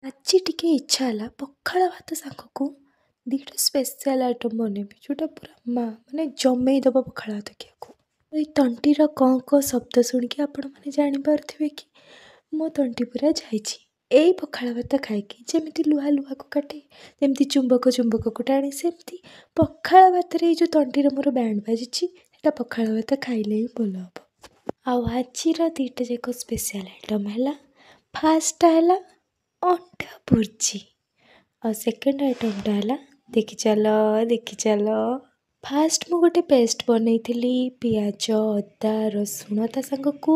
ଆଜି ଟିକେ ଇଚ୍ଛା ହେଲା ପଖାଳ ଭାତ ସାଙ୍ଗକୁ ଦୁଇଟା ସ୍ପେଶାଲ୍ ଆଇଟମ୍ ବନେଇବି, ଯେଉଁଟା ପୁରା ମା ମାନେ ଜମେଇ ଦେବ ପଖାଳ ଭାତ ଖିଆକୁ। ଏଇ ତଣ୍ଟିର କଁ କଁ ଶବ୍ଦ ଶୁଣିକି ଆପଣମାନେ ଜାଣିପାରୁଥିବେ କି ମୋ ତଣ୍ଟି ପୁରା ଯାଇଛି। ଏଇ ପଖାଳ ଭାତ ଖାଇକି ଯେମିତି ଲୁହା ଲୁହାକୁ କାଟେ, ଯେମିତି ଚୁମ୍ବକ ଚୁମ୍ବକକୁ ଟାଣେ, ସେମିତି ପଖାଳ ଭାତରେ ଏଇ ଯେଉଁ ତଣ୍ଟିର ମୋର ବ୍ୟାଣ୍ଡ ବାଜିଛି, ସେଇଟା ପଖାଳ ଭାତ ଖାଇଲେ ହିଁ ଭଲ ହେବ। ଆଉ ଆଜିର ଦୁଇଟା ଯାକ ସ୍ପେଶାଲ୍ ଆଇଟମ୍ ହେଲା, ଫାର୍ଷ୍ଟଟା ହେଲା ଅଣ୍ଡା ଭୁର୍ଜି ଆଉ ସେକେଣ୍ଡ ଆଇଟମ୍ଟା ହେଲା, ଦେଖିଚାଲ ଦେଖିଚାଲ। ଫାର୍ଷ୍ଟ ମୁଁ ଗୋଟେ ପେଷ୍ଟ ବନେଇଥିଲି, ପିଆଜ, ଅଦା, ରସୁଣ, ତା ସାଙ୍ଗକୁ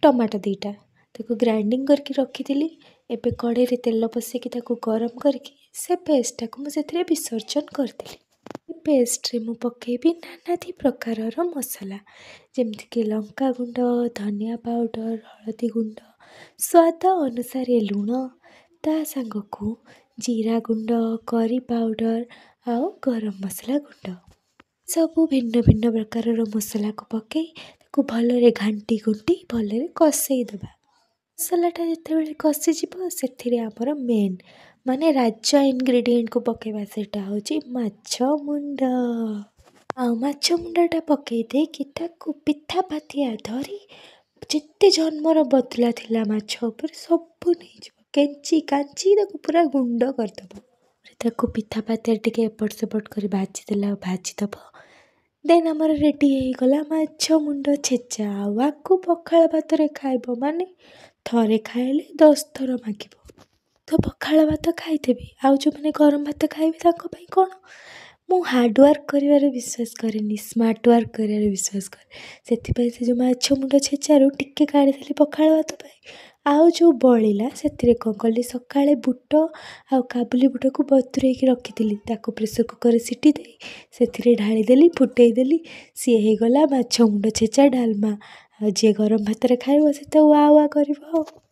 ଟମାଟୋ ଦୁଇଟା, ତାକୁ ଗ୍ରାଇଣ୍ଡିଙ୍ଗ କରିକି ରଖିଥିଲି। ଏବେ କଢ଼େଇରେ ତେଲ ପଶେଇକି ତାକୁ ଗରମ କରିକି ସେ ପେଷ୍ଟଟାକୁ ମୁଁ ସେଥିରେ ବିସର୍ଜନ କରିଦେଲି। ପେଷ୍ଟରେ ମୁଁ ପକାଇବି ନାନାଦି ପ୍ରକାରର ମସଲା, ଯେମିତିକି ଲଙ୍କା ଗୁଣ୍ଡ, ଧନିଆ ପାଉଡ଼ର, ହଳଦୀ ଗୁଣ୍ଡ, ସ୍ୱାଦ ଅନୁସାରେ ଲୁଣ, ତା ସାଙ୍ଗକୁ ଜିରା ଗୁଣ୍ଡ, କରି ପାଉଡ଼ର ଆଉ ଗରମ ମସଲା ଗୁଣ୍ଡ। ସବୁ ଭିନ୍ନ ଭିନ୍ନ ପ୍ରକାରର ମସଲାକୁ ପକାଇ ତାକୁ ଭଲରେ ଘାଣ୍ଟି ଘୁଣ୍ଟି ଭଲରେ କଷେଇ ଦେବା। ମସଲାଟା ଯେତେବେଳେ କଷିଯିବ, ସେଥିରେ ଆମର ମେନ୍ ମାନେ ରାଜା ଇନଗ୍ରିଡ଼ିଏଣ୍ଟକୁ ପକାଇବା, ସେଇଟା ହେଉଛି ମାଛ ମୁଣ୍ଡ। ଆଉ ମାଛ ମୁଣ୍ଡଟା ପକାଇ ଦେଇକି ତାକୁ ପିଠା ପାତିଆ ଧରି ଯେତେ ଜନ୍ମର ବଦଲା ଥିଲା ମାଛ ଉପରେ ସବୁ ନେଇଯିବ, କେଞ୍ଚି କାଞ୍ଚି ତାକୁ ପୁରା ଗୁଣ୍ଡ କରିଦେବ। ତାକୁ ପିଠା ପାତିଆ ଟିକେ ଏପଟ ସେପଟ କରି ଭାଜିଦେଲା, ଭାଜିଦେବ। ଦେନ୍ ଆମର ରେଡ଼ି ହେଇଗଲା ମାଛ ମୁଣ୍ଡ ଛେଚା। ଆଉ ଆକୁ ପଖାଳ ଭାତରେ ଖାଇବ ମାନେ ଥରେ ଖାଇଲେ 10 ଥର ମାଗିବ। ତ ପଖାଳ ଭାତ ଖାଇଦେବି, ଆଉ ଯେଉଁମାନେ ଗରମ ଭାତ ଖାଇବେ ତାଙ୍କ ପାଇଁ କ'ଣ? ମୁଁ ହାର୍ଡ଼ୱାର୍କ କରିବାରେ ବିଶ୍ୱାସ କରେନି, ସ୍ମାର୍ଟ ୱାର୍କ କରିବାରେ ବିଶ୍ୱାସ କରେ। ସେଥିପାଇଁ ସେ ଯେଉଁ ମାଛ ମୁଣ୍ଡ ଛେଚାରୁ ଟିକେ କାଢ଼ିଦେଲି ପଖାଳ ଭାତ ପାଇଁ, ଆଉ ଯେଉଁ ବଳିଲା ସେଥିରେ କ'ଣ କଲି, ସକାଳେ ବୁଟ ଆଉ କାବୁଲି ବୁଟକୁ ବତୁରେଇକି ରଖିଥିଲି, ତାକୁ ପ୍ରେସର୍ କୁକର୍ରେ ସିଟି ଦେଇ ସେଥିରେ ଢାଳିଦେଲି, ଫୁଟେଇ ଦେଲି, ସିଏ ହେଇଗଲା ମାଛ ମୁଣ୍ଡ ଛେଚା ଡାଲମା। ଆଉ ଯିଏ ଗରମ ଭାତରେ ଖାଇବ ସେ ତ ୱା ୱା କରିବ ଆଉ।